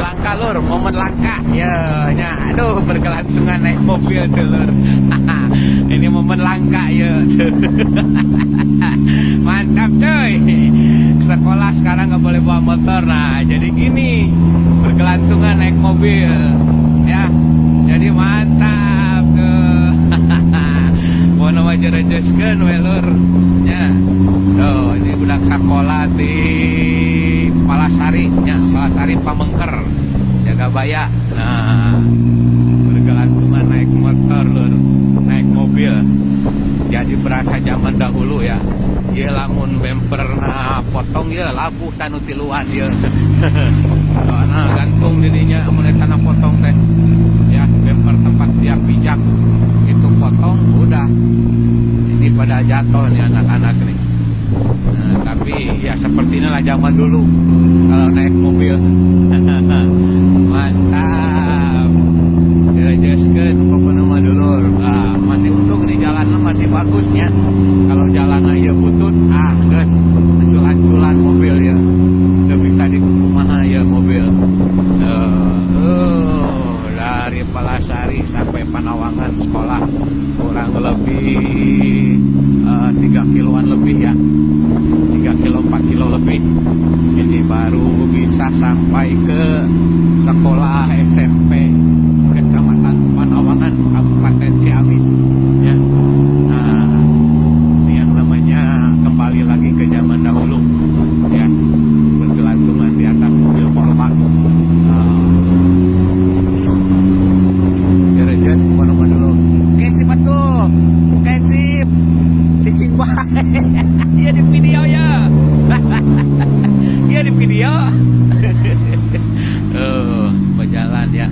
Langka, lur, momen langka ya nya. Aduh, bergelantungan naik mobil tuh, lur. Ini momen langka ya. Mantap, cuy. Sekolah sekarang nggak boleh bawa motor. Nah, jadi gini, bergelantungan naik mobil ya. Jadi mantap tuh. Mau nama jerejeskeun we, lur, ya. Tuh, ini budak sekolah di Palasari nya, Palasari Pamengker, Jagabaya. Nah, bergelantungan naik motor, lur, naik mobil. Jadi berasa zaman dahulu ya. Ya, lamun bemperna potong ya, labuh tah nu tiluan ya. Soalnya gantung dirinya mun eta na potong teh. Ya, bemper tempat dia pijak itu potong, udah. Ini pada jatuh nih anak-anak nih. Nah, tapi ya seperti inilah zaman dulu kalau naik mobil. Mantap. Direjeskeun pokoknya mah, dulur. Ah, masih untung nih jalannya masih bagusnya. Kalau jalannya ya butut, ah geus ancul-anculan mobil ya. Udah bisa dikumaha ya mobil. Dari Palasari sampai Panawangan sekolah kurang lebih 3 kiloan lebih ya. 3 kilo, 4 kilo lebih. Ini baru bisa sampai ke sekolah SMP Kecamatan Panawangan, Kabupaten Ciamis ya. Nah, ini yang namanya kembali lagi ke zaman dahulu ya, bergelantungan di atas mobil kolbak. Nah, Jerejes pokoknya mah dulu. Oke, sip atuh. Oke, sip. Cicing bae. Iya, di video ya. Iya, di video. Oh, berjalan ya.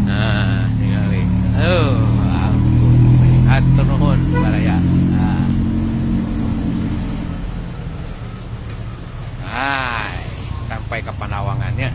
Nah, tinggali. Oh, ampun. Hatur nuhun baraya. Nah. Hai, sampai ke Panawangannya.